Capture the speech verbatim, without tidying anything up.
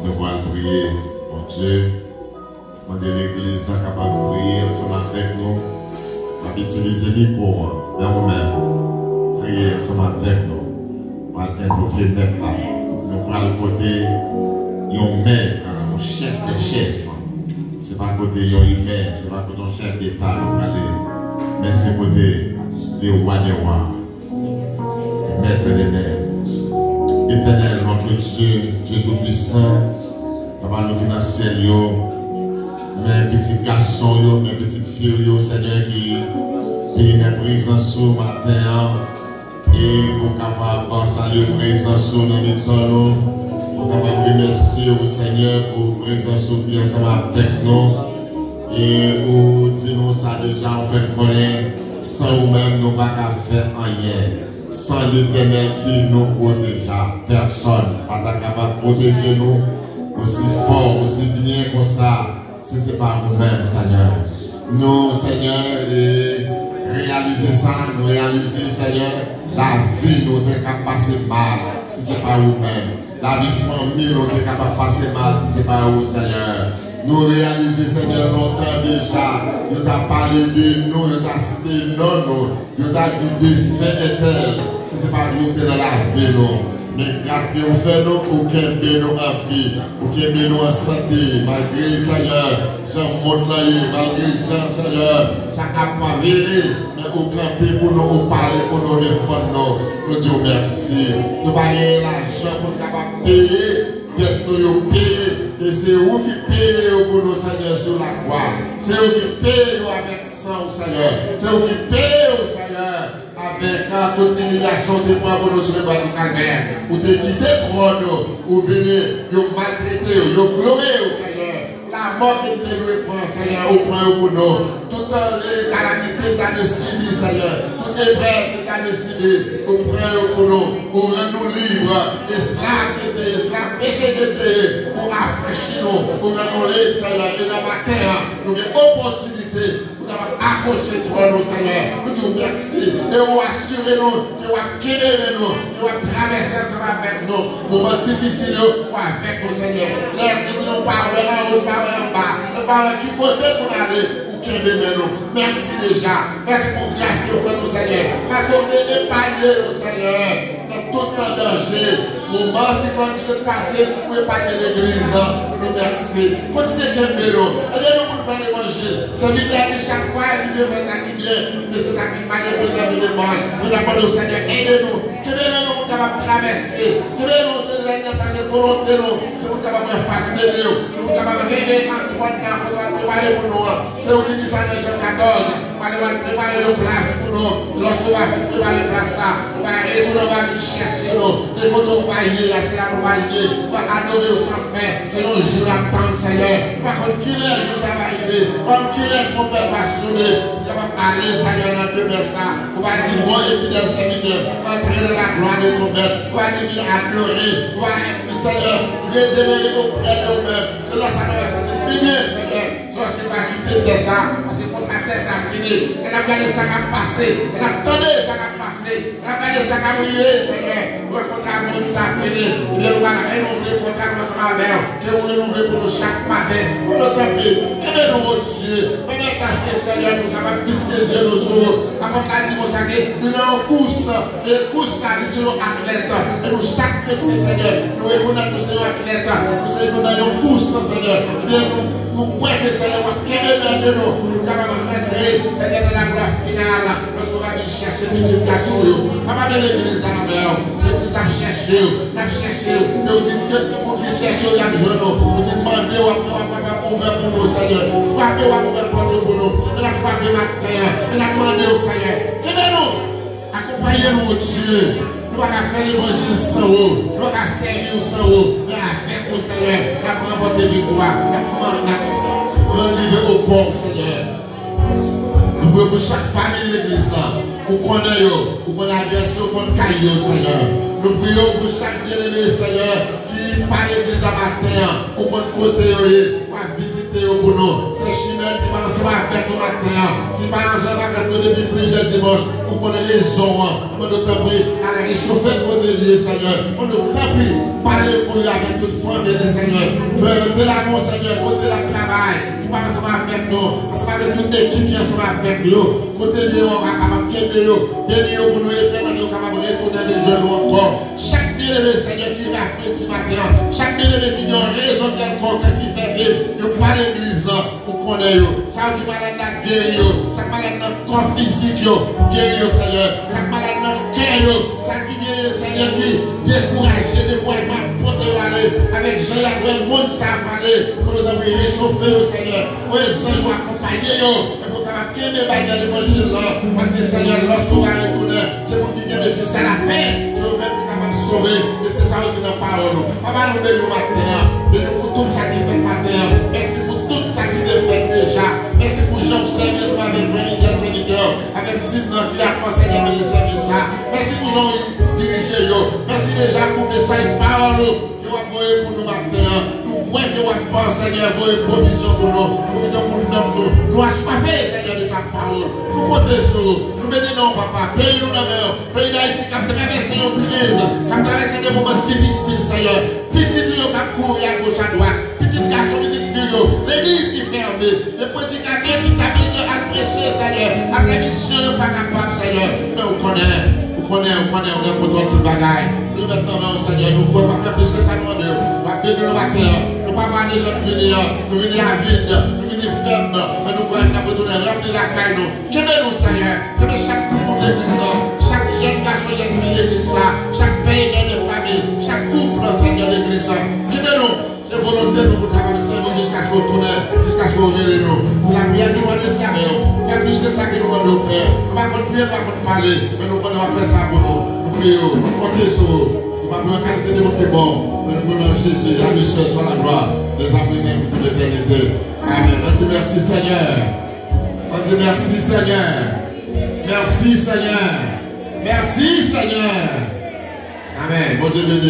Nou pral priye Bondye. Mande legliz la kapab priye ansanm avèk nou. N ap itilize mikwo an. Men ou menm, priye ansanm avèk nou. Pral envoke Mèt la. Nou pral kote yon mè, yon chèf dè chèf. Se pa kote yon imè, se pa kote yon chèf deta nou prale. Men se kote le wa dè wa. Maître des maîtres. Éternel, notre Dieu, Dieu tout-puissant, Papa nou ki nan syèl yo, men pitit gason yo, men pitit fi yo, Senyè, ki vini nan prezans ou maten an, e pou kapab salye prezans ou nan mitan nou, pou kapab remèsye ou, Senyè, pou prezans ou ki ansanm avèk nou. E ou di nou sa deja, ou fè n konnen, san ou menm, nou pa ka fè anyen. San Letènèl ki nou pwoteja, pèsòn pa ta kapab pwoteje nou osi fò, osi byen konsa, si se pa ou menm, Senyè. Nou, Senyè, e reyalize sa, nou reyalize, Senyè, lavi nou te ka pase mal, si se pa ou menm. Lavi fanmi nou te kapab pase mal si se pa ou, Senyè. Nou reyalize, Senyè, lontan deja, yo ta pale de nou, yo ta site non nou, yo ta di defen entèl, si se pa ou ki te nan lavi nou. Men gras ke ou fè nou, ou kenbe nou an vi, ou kenbe nou an sante, malgre, Senyè, jan mond lan ye, malgre jan, Senyè, sa ap vire, men ou kanpe pou nou, ou pale pou nou, ou defann nou. Nou di w mèsi. Nou pa genyen lajan pou n kapab peye dèt nou yo peye, e se ou ki peye yo pou nou, Senyè, sou lakwa. Se ou ki peye yo avèk san w, Senyè. Se ou ki peye yo, Senyè, avèk, ah, tout imilyasyon ou te pran pou nou sou lebwa di Kalvè. Ou te kite twòn ou, ou vini, yo maltrete yo, yo glore yo, Senyè. Lanmò ke n te dwe pran, Senyè, ou pran yo pou nou. Tout, eh, kalamite n ta dwe sibi, Senyè. Tout eprèv ke n ta dwe sibi, ou pran yo pou nou. Ou rann nou lib. Esklav ke n te ye, esklav peche ke n te ye, ou afranchi nou. Ou rann nou lib, Senyè. E nan maten an, nou gen opòtinite pou kapab apwoche twòn ou, Senyè. Nou di w mèsi. E ou asire nou ke w ap kenbe men nou, ke w ap travèse ansanm avèk nou. Moman difisil yo, ou avèk nou, Senyè. Lè nou pa wè anwo, nou pa wè anba, nou pa wè ki kote pou n ale, ou kenbe men nou. Mèsi deja. Mèsi pou gras ke w fè nou, Senyè. Paske w te epanye yo, Senyè, nan tout nan danje. Moman siklòn ki sot pase, ou epanye legliz lan. Nou mèsi. Kontinye kenbe nou. Ede nou pou n fè levanjil. Sèvitè a di chak fwa, li dwe fè sa ki byen, men se sa ki mal, yo prezante devan l. Nou ta mande w, Senyè, ede nou. Kenbe men nou pou n kapab travèse. Kenbe nou, Senyè, paske volonte nou, se pou n kapab wè fas de Dye, se pou n kapab rive nan twòn nan, kote w ap prepare pou nou an. Se ou ki di sa nan Jan katòz. Ou pral, ou pral prepare yon plas pou nou. Lòske w va fin prepare plas sa, ou va retounen, ou va vin chèche nou. E kote w va ye a, se la nou va ye. Ou va adore w san fen. Se yon jou n ap tann, Senyè. Ou pa konn kilè jou sa va rive. Ou pa konn kilè twonpèt va sone. Ou kapab ale, Senyè, nan demen sa. Ou va di, bon e fidèl sèvitè, antre nan la glwa de ton mèt. Ou va di, vin adore. Ou va, Senyè, demere oprè de ou menm. Se lè sa nou va santi pi byen, Senyè. Sòsye pa kite tè sa, paske kontra tè sa fini. E n ap gade sa k ap pase, e n ap tande sa k ap pase, e n ap gade sa k ap rive, Senyè. Wè kontra mond sa fini. Ebyen, nou va renouvle kontra nou ansanm avè w. Ke ou renouvle pou nou chak maten. Pou nou tanpri, kenbe nou, o Dye. Pèmèt aske, Senyè, nou kapab fikse zye nou sou ou. Apot la di konsa ke nou nan yon kous. E kous sa, li se yon atlèt. E nou chak kretyen, Senyè, nou rekonèt nou se yon atlèt. Nou se, nou nan yon kous, Senyè. Ebyen, nou, nou kwè ke, Senyè, w ap kenbe men de nou pou nou kapab rantre, Senyè, nan laglwa final. Lòske w va vin chèche pitit gason yo. Papa, men legliz la nan men w. Legliz la ap chèche yo. N ap chèche yo. E w di, ke pou ki chèche yo, y ap jwenn yo. Ou di, mande, w ap, w ap, w ap ouvè pou nou, Senyè. Frape, w ap ouvè pòt yo pou nou. E n ap frape maten an. E n ap mande w, Senyè. Kenbe nou. Akonpaye nou, o Dye. Nou pa ka fè levanjil san ou. Nou pa ka sèvi ou san ou. Men avèk ou, Senyè, n ap ranpòte viktwa. N ap, n ap, n ap rive o pò, Senyè. Nou priye pou chak fanmi legliz la. Ou konnen yo. Ou konn adrès yo, ou konn kay yo, Senyè. Nou priye w pou chak byeneme, Senyè, ki pa legliz la maten an. Ou konn kote yo ye. W ap vizite Yo pou nou. Se Chimèn ki pa ansanm avèk nou maten an, ki pa ansanm avèk nou depi plizyè dimanch. Ou konnen rezon an. Mwen nou tanpri, al rechofe l kote li ye, Senyè. Mwen nou tanpri, pale pou li avèk tout fanmi li, Senyè. Fè te la bon, Senyè, kote l ap travay, ki pa ansanm avèk nou, ansanm avèk tout ekip ki ansanm avèk nou. Kote li ye, ou kapab kenbe yo, beni yo pou nou, e pèmèt yo kapab retounen vin jwenn nou ankò. Chak byeneme, Senyè, ki rafredi maten an, chak byeneme ki gen yon rezon kèlkonk ki fè ke yo pa legliz lan, ou konnen yo. Sa yo ki malad la, geri yo. Sa k malad nan kò fizik yo, geri yo, Senyè. Sa k malad nan kè yo, sa ki genyen, Senyè, ki dekouraje, dekourajman ap pote yo ale avèk jan y ap wè monn sa ap ale. Mwen nou tanpri, rechofe yo, Senyè. Voye zanj ou akonpaye yo. Pou yo kapab kenbe baryè levanjil lan, paske, Senyè, lòske w va retounen, se moun ki kenbe jiska lafen, pou yo menm yo kapab sove. E se sa w di nan pawòl ou. Papa, nou beni w maten an. Beni w pou tout sa ki fèt maten an. Mèsi pou tout sa ki te fèt deja. Mèsi pou jan w sèvi ansanm avèk Frè Miguel, sèvitè w, avèk tim nan ki ap anseye mennen sèvis sa. Mèsi pou jan w dirije yo. Mèsi deja pou mesaj pawòl ou ke w ap voye pou nou maten an. Nou kwè ke w ap, Senyè, voye pwovizyon pou nou, pwovizyon pou nanm nou. Nou aswafe, Senyè, de ta pawòl. Nou konte sou ou. Nou beni non w, papa. Peyi nou nan men w. Peyi Dayiti k ap travèse yon kriz, k ap travèse de moman difisil, Senyè. Pitit ou yo k ap kouri agoch adwat. Pitit gason, pitit fi yo. Legliz ki fèmen. E predikatè ki t ap al preche, Senyè, apre misyon yo pa kapab, Senyè. Men ou konnen, ou konnen, ou konnen, ou gen kontwòl tout bagay. Nou met nan men w, Senyè, nou kwè w ap fè plis ke sa nou mande w. W ap beni nou maten an. Nou pa vwayaje jan nou vini an. Nou vini avid, nou vini fèb, men nou kwè n ap retounen ranpli lakay nou. Kenbe nou, Senyè. Kenbe chak timoun legliz la, chak jèn gason, jèn fi legliz sa, chak pè e mè de fanmi, chak koup nan, Senyè, legliz sa. Kenbe nou. Se volonte nou pou n kapab sèvi w jiskaske w tounen, jiskaske w rele nou. Se lapriyè ke nou adrese avè w. Fè plis ke sa ke nou mande w fè. Nou pa konn priye, nou pa konn pale, men nou konnen w ap fè sa pou nou. Nou priye w, nou konte sou ou. Nou pa pran kalite de moun ki bon, men nou pran nan Jezi, a lui seul soit la gloire, dès à présent et pour toute éternité. Amèn. Ann di mèsi, Senyè. Ann di mèsi, Senyè. Mèsi, Senyè. Mèsi, Senyè. Amèn. Bondye beni.